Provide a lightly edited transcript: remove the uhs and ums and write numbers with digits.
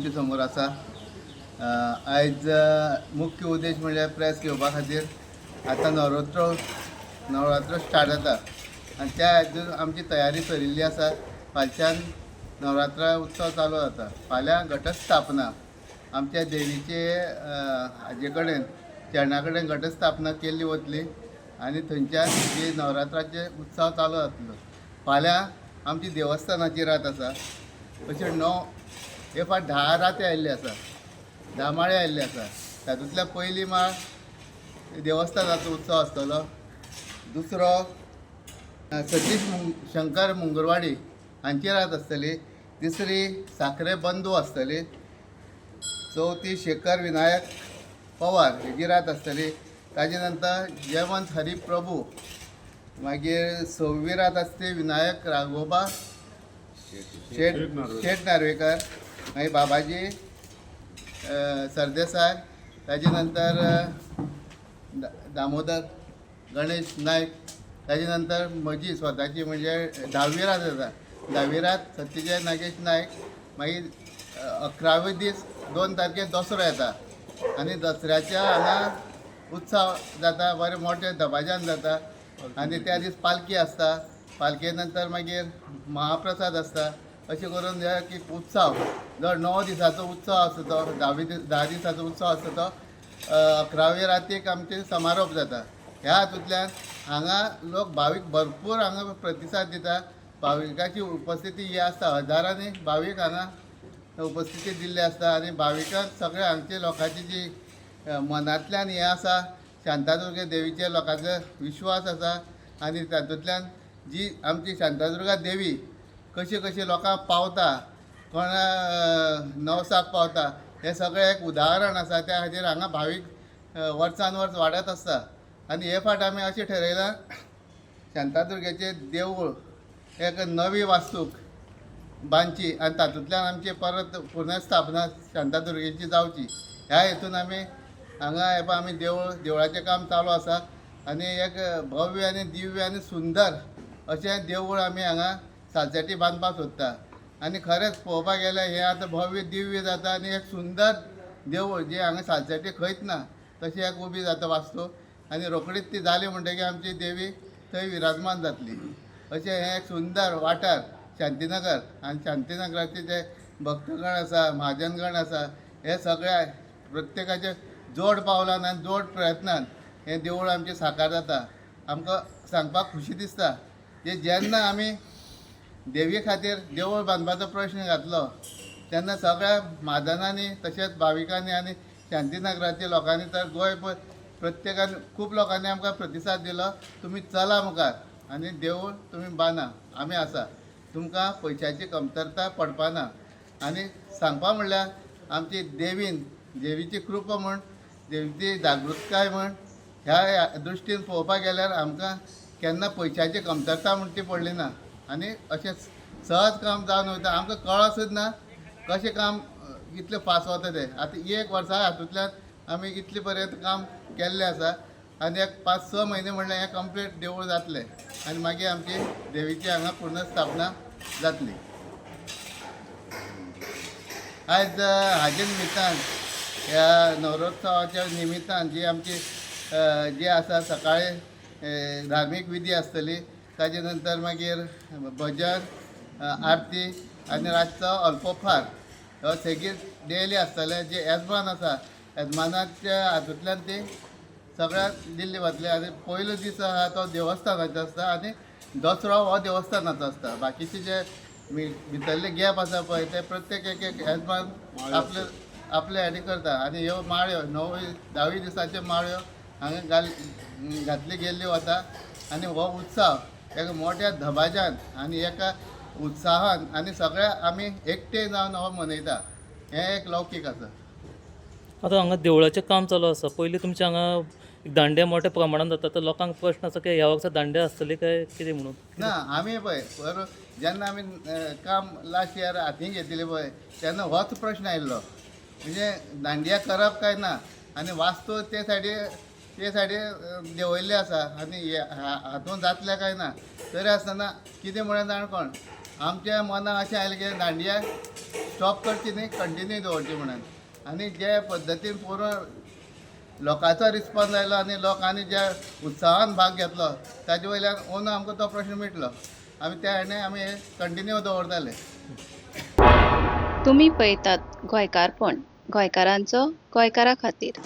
तुमचे समोर आसा. आयज मुख्य उद्देश म्हणल्यार प्रेस घेवपा खातीर. आतां नवरात्र स्टार्ट जाता आनी त्या हातून आमची तयारी चलिल्ली आसा. फालच्यान नवरात्र उत्सव चालू जाता. फाल्यां घटस्थापना आमच्या देवीचे, हाजे कडेन, चरणा कडेन घटस्थापना केल्ली वतली आनी थंयच्यान जे नवरात्राचे उत्सव चालू जातलो. फाल्यां आमची देवस्थानाची रात आसा. अशे 9 हे फाट 10 राती आयिल्ले आसा, 10 माळे आयिल्ले आसा. तातूंतल्या पयली माळ देवस्थानाचो उत्सव आसतलो. दुसरो सतीश शंकर मुंगरवाडी हांची रात आसतली. तिसरी साखरे बंधू आसतली. चवथी शेखर विनायक पवार हेजी रात आसतली. ताजे नंतर जयवंत हरी प्रभू. मागीर सव्वी रात आसतली विनायक राघोबा शेट शेट नार्वेकर. मागीर बाबाजी सरदेसाय. ताजे नंतर दामोदर गणेश नायक. ताजे नंतर म्हजी स्वताची म्हणजे 10वी रात जाता. 10वी रात सत्यजय नागेश नायक. मागीर 11वे दीस 2 तारखेर दसरो येता आनी दसऱ्याच्या हांगा उत्सव जाता, बरे मोठे दबाज्यान जाता आनी त्या दीस पालखी आसता. पालखे नंतर मागीर महाप्रसाद आसता. अशें करून हे की उत्सव जो 9 दिसाचो उत्सव आसता तो 10वी दीस 10 दिसाचो उत्सव आसता तो 11वे रातीक आमचे समारोप जाता. ह्या हातूंतल्यान हांगा लोक भावीक भरपूर हांगा प्रतिसाद दिता. भाविकाची उपस्थिती ही आसता, हजारांनी भावीक हांगा उपस्थिती दिल्ली आसता आनी भाविकांक सगळे हांगचे लोकांची जी मनांतल्यान हें आसा, शांतादुर्गा देवीचे लोकांचो विश्वास आसा आनी तातूंतल्यान जी आमची शांतादुर्गा देवी कशी कशी लोकांक पावता, कोणा नवसाक पावता, हें सगळें एक उदाहरण आसा. त्या खातीर हांगा भावीक वर्सान वर्स वाडत आसता आनी हे फाट आमी अशें ठरयलां, शांतादुर्गेचें देवूळ एक नवी वास्तूक बांदची आनी तातूंतल्यान आमची परत पुनर्स्थापना शांतादुर्गेची जावची. ह्या हेतून आमी हांगा हे पळय आमी देवळाचें काम चालू आसा आनी एक भव्य आनी दिव्य आनी सुंदर अशें देवूळ आमी हांगा सालसेटी बांदपाक सोदता. आनी खरेंच पळोवपाक गेल्यार हें आतां भव्य दिव्य जाता आनी एक सुंदर देवूळ जें हांगा सालसेटी खंयच ना तशें एक उबी जाता वास्तू आनी रोखडीच ती जाली म्हणटगीर आमची देवी थंय विराजमान जातली. अशें हें एक सुंदर वाठार शांतीनगर आनी शांतीनगराचे जे भक्तगण आसा, महाजनगण आसा, हे सगळे प्रत्येकाचे जोड पावलान आनी जोड प्रयत्नान हें देवूळ आमचें साकार जाता. आमकां सांगपाक खुशी दिसता जे जेन्ना आमी देवी खातीर देवूळ बांदपाचो प्रश्न घातलो तेन्ना सगळ्या म्हाजनांनी तशेंच भाविकांनी आनी शांतीनगराच्या लोकांनी तर गोंय प्रत्येकान खूब लोकांनी आमकां प्रतिसाद दिलो, तुमी चला मुखार आनी देवूळ तुमी बांदा, आमी आसा, तुमकां पयशांची कमतरता पडपाना. आनी सांगपा म्हणल्यार आमची देवीन, देवीची कृपा म्हण, देवीची जागृतकाय म्हण, ह्या दृश्टीन पळोवपाक गेल्यार आमकां केन्ना पयशांची कमतरता म्हण ती पडली ना आनी अशें सहज काम जावन वयता. आमकां कळत सुद्दां ना कशें काम इतलें फास्ट वता तें. आतां एक वर्सा हातूंतल्यान आमी इतले पर्यंत काम केल्लें आसा आनी एक 5-6 म्हयने म्हणल्यार हें कंप्लीट देवूळ जातलें आनी मागीर आमची देवीची हांगा पुनर्स्थापना जातली. आयज हाजे निमित्तान, ह्या नवरोत्सवाच्या निमित्तान जी आमची जी आसा सकाळी धार्मीक विधी आसतली, ताजे नंतर मागीर भजन, आरती आनी रातचो अल्पोफार हो सेगीत डेली आसतलें. जे येजमान आसा येजमानाच्या हातूंतल्यान ती सगळ्याक दिल्ली वतली. आनी पयलो दीस आहा तो देवस्थानाचो आसता आनी दसरो हो देवस्थानाचो आसता. बाकीचे जे भितरले गॅप आसा पळय ते प्रत्येक एक एक येजमान आपले आपले हाणी करता. आनी ह्यो माळ्यो 9वी 10वी दिसाच्यो माळ्यो हांगा घातली गेल्ली वता आनी हो उत्सव एका मोठ्या दबाज्यान आनी एका उत्साहान आनी सगळे आमी एकटे जावन हो मनयता. हें एक लौकीक आसा. आतां हांगा देवळाचें काम चालू आसा. पयलीं तुमच्या हांगा दांडे मोठ्या प्रमाणान जाता, तर लोकांक प्रश्न आसा की ह्या वर्सा दांडे आसतले काय कितें म्हणून? ना, आमी पळय बरोबर जेन्ना आमी काम लास्ट इयर हातीन घेतिल्लें पळय तेन्ना होच प्रश्न आयिल्लो, म्हणजे दांडिया करप काय ना आनी वास्तू ते सायडी देंवयल्ले आसा आनी हातूंत जातलें काय ना. तरी आसतना कितें म्हणून जाण कोण आमच्या मनाक अशें आयलें की दांडिया स्टॉप करची न्ही, कंटिन्यू दवरची म्हणून. आनी जे पद्दतीन पुरो लोकांचो रिस्पॉन्स आयलो आनी लोकांनी ज्या उत्साहान भाग घेतलो ताजे वयल्यान अंदू आमकां तो प्रश्न मिटलो. आमी त्या हेणे आमी हे कंटिन्यू दवरताले. तुमी पळयतात गोंयकारपण, गोंयकारांचो गोंयकारा खातीर.